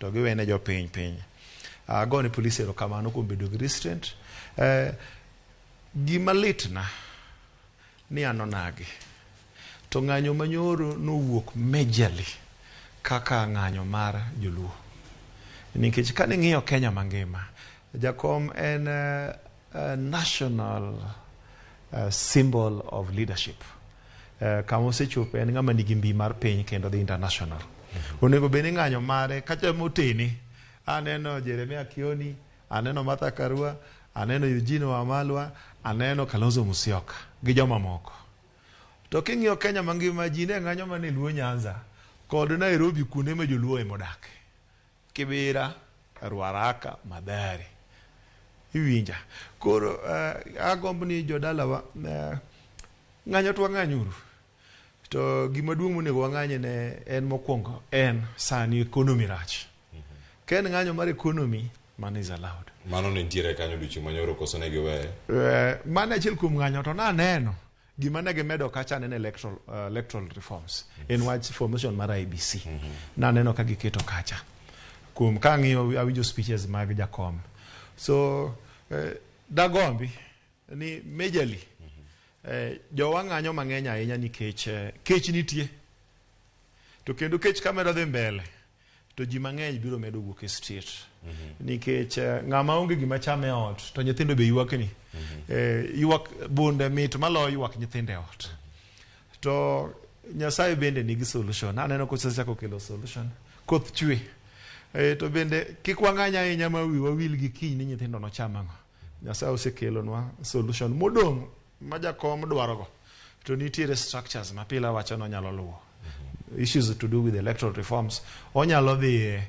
to giwene jopiny piny. Agone police erokamano kuom bedo gi restraint. Gima litna ni an onagi to ng'anyo manyoro nowuok majorly kaka ng'anyo mar joluo, nikech kane ng'iyo Kenya mangima, jakom en national symbol of leadership. Kama osechopo en ng'ama nigi mbi mar piny kendo dhi international. Onego bed ni ng'anyo mare kata motene. Aneno Jeremia Kioni, aneno Martha Karua, aneno Eugene Wamalwa, aneno Kalonzo Musyoka gi joma moko. To king'iyo Kenya mangima, ji ne ng'anyo mana e Luo Nyanza kod Nairobi, kuonde ma joluo ema odake. Kibera, Ruaraka, Mathare. Iwinja. Koro agombo ni jodalawa ng'anyo to wang'anyuru. To gima duong' monego wang'anye ne en mokwongo en sani economy rach. Ka en ng'anyo mar economy, mano is allowed. Mano ne nitiere kanyo odiochieng' manyoro koso ne giweye? Mano achiel kuom ng'anyo to naneno gima ne gimedo kacha aneno electoral reforms en wach formation mar IEBC. Naneno ka giketo kacha kuom ka ang'iyo awinjo speeches mag jakom, so dagombi ni majorly jowa ng'anyo mang'eny ahinya nikech kech nitie, to kendo kech kamedo dhi mbele to ji mang'eny biro medo wuok e street nikech ng'ama onge gima chame e ot to nyithindo be ywakni. Ywak bunde mit maloyo ywak nyithindo e ot. To Nyasaye bende nigi solution. Aneno kosechako kelo solution. Koth chwe. To bende kik wang'any ahinya ma wiwa wil gi kiny ni nyithindo nocham ang'o. Nyasaye osekelonwa solution modong' ma jakom dwarogo. To nitiere structures ma pile awacho ni onyalo luwo. Issues to do with electoral reforms. Onyalo dhiye.